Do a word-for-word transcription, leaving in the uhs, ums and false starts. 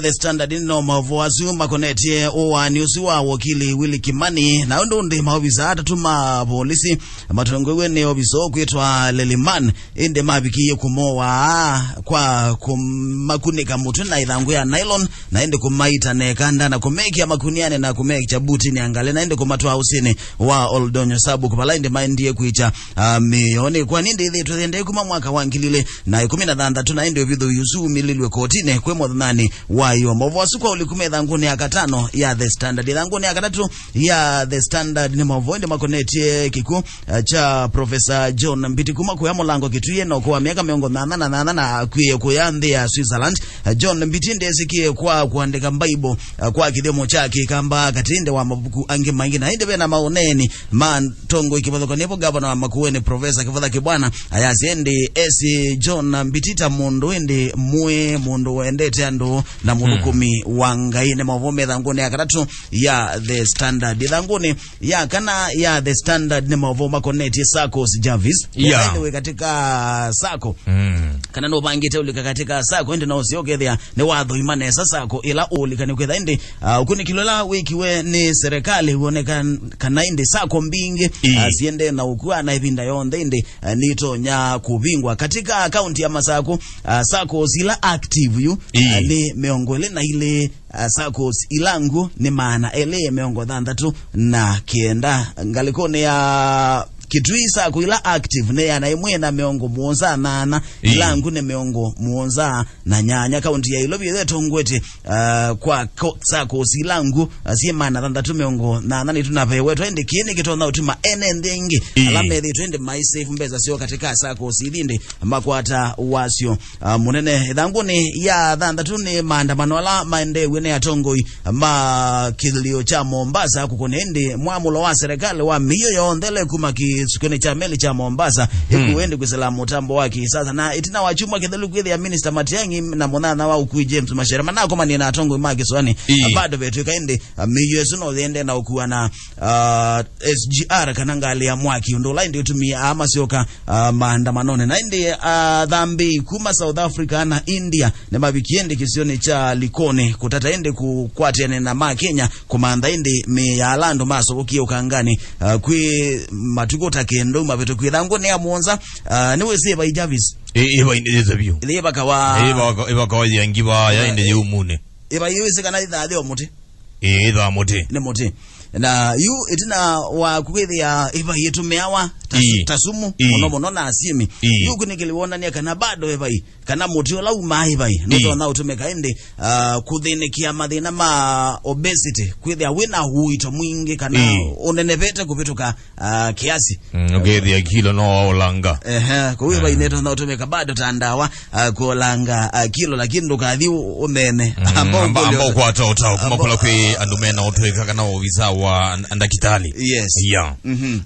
The Standard no maũvoo asu makonetye ũaani ũsu wa wakili Willy Kimani, na ũndũ ũndĩ maovisa atatũ ma volisi matongoew'e nĩ ovisa ũkwĩtwa Leliman, ĩndĩ mavikie kũmoa kwa kũmakunĩka mũtwe na ĩthangũ ya nylon, na ĩndĩ kũmaita na ĩkanda, na kũmekĩa makunianĩ, na kũmekya butinĩ ya ngalĩ, na ĩndĩ kũmatwaa ũsĩnĩ wa Oldonyo Sabuk, vala ĩndĩ maendie kwĩkya, ah, mĩĩ yoo nĩ kwani ndĩthĩtwe yendee kuma mwaka wa ngili ilĩ na ĩkũmi na thanthatũ, na ĩndĩ ũvithũi ũsu umĩlilw'e kotinĩ kwĩ mũthanani wa ĩũa. Maũvoo asu kwa ũliku me ĩthangũnĩ ya katano ya The Standard. Ĩthangũnĩ ya katatũ ya The Standard nĩ maũvoo ĩndĩ makonetye kĩkw'ũ, eh, kya Professor John Mbiti kuma kũya Mũlango Kĩtui, ena ũkũũ wa myaka mĩongo thanthatũ na thanthatũ na akw'ĩe kũya nthĩ ya Switzerland. Eh, John Mbiti ndesĩkĩe kwa kũandĩka Mbaibũ, eh, kwa kĩthyomo kya Kĩkamba katĩ ĩndĩ wa mavuku angĩ maingĩ, na ĩndĩ ve na maũneeni ma atongoi kĩvathũkany'o nĩvo ngavana wa Makueni Professor Kĩvatha Kĩbwana ayasya ĩndĩ esi John Mbiti ta mũndũ ĩndĩ mwĩ, mũndũ wendete andũ na mũthũkũmi wa Ngai. Nĩ maũvoo me ĩthangũnĩ ya katatũ ya The Standard. Ĩthangũnĩ ya kana ya The Standard nĩ maũvoo makonetye SACCOs, Jarvis. Yeah. Ethĩwa wĩ katika sacco, mm, kana nũvangĩte ũlika katika sacco, ĩndĩ no ũseo ũkethĩa nĩwathoima nesa sacco ĩla ũũlika, nĩ kwĩtha ĩndĩ, ah, ũkunĩkĩli ũla wĩkiwe nĩ serikali woneka kana ĩndĩ sacco mbingĩ, ii, ah, siendee na ũkua na ĩvinda yonthe ĩndĩ, ah, nitonya kũvingwa. Katika akaunti ya masacco, ah, SACCOs ila active yu, ii, ah, nĩ mĩongo ĩlĩ na ilĩ, ah, SACCOs ila ngũ nĩ maana elĩ mĩongo thanthatũ na kenda. Ngalĩkonĩ ya Kitui, sacco ila active nĩ ĩana ĩmwe na mĩongo mũonza na ana, ii, ila ngũ nĩ mĩongo mũonza na nyanya. Kaunti ya Ilovi ĩyo ĩtongoetye, ah, kwa ko-, SACCOs ila ngũ, ah, syĩ maana thanthatũ mĩongo na ana. Nĩtũnaveewetwa ĩndĩ kĩĩ nĩkĩtonya ũtuma ene nthĩ ĩngĩ, ii, ala methĩtwe ĩndĩ maisave mbesa syoo katika SACCOs ithi ĩndĩ makwata wasyo, ah, mũnene. Ĩthangũnĩ ya thanthatũ nĩ maandamano ala maendeew'e nĩ atongoi ma kĩlio kya Mombasa kũkũna ĩndĩ mwamũlo wa serikali wa mĩio yonthe ĩla ĩkuma kĩsukĩonĩ kya meli kya Mombasa, hmm, ĩkũũ ĩndĩ kwĩsĩla mũtambo wa kĩsasa. Na ĩtina wa kyumwa kĩthelu kwĩthĩa Minister Matiang'i na mũnyanyawa ũkui James Macharia manakomanie na atongoi ma kĩsũanĩ, ii, bado vetw'ĩka ĩndĩ, ah, mĩio ĩsu no yĩendee na ũkua na, ah, S G R kana ngalĩ ya mwaki, ũndũ ũla ĩndĩ ũtumie aa masyoka, ah, maandamanonĩ. Na ĩndĩ, ah, athambĩi kuma South Africa na India nĩmavikie ĩndĩ kĩsionĩ kya Likoni kũtata ĩndĩ kũkwatĩanĩa na ma Kenya kũmantha ĩndĩ mĩĩ ya ala andũ masovokie ũkanganĩ, ah, kwĩ matukũ ta kenda mavĩtũku. Ĩthangũnĩ ya mũonza, ah, nĩwĩsĩ ĩvai, Jarvis? Ĩ-, ĩvai nĩ yĩsa vyũ. Ĩvaka wa, ĩvaka, ĩvaka wa yĩangi vaya, ĩndĩ yĩ umunĩ. Ĩvai wĩsĩ kana ĩthaa yĩ o mũtĩ? Ĩĩ, ĩthaa mũtĩ. Nĩ mũtĩ. Na yu ĩtina wa kwĩthĩa ĩvai ĩtũmĩawa ta su-, ii, ta sumu, ii, mũno mũno na asyĩmi. Ii. Yu ũkunĩkĩli wonania kana bado ĩvai, kana mũtĩ ũla umaa ĩvai, ii, nũtonya ũtũmĩka ĩndĩ, ah, kũthĩnĩkĩa mathĩna ma obesity, kwĩthĩa wĩna ũito mwingĩ kana, ii, ũnenevete kũvĩtũka ah, kiasi. Mm, ũkethĩa kilo no waũlanga. Ehe, kũu ĩvai nĩtonya ũtũmĩka bado ta ndawa, ah, kũlanga, ah, kilo, lakini ndũkathi ũ-, ũnene. Mm, amba amba, ũkũlyo-, amba ũkwata ũtao kuma amba kũla kwĩ andũ mena ũtũĩka kana ovisa wa n-, ndakitali. Yes. Yeah. Mhm.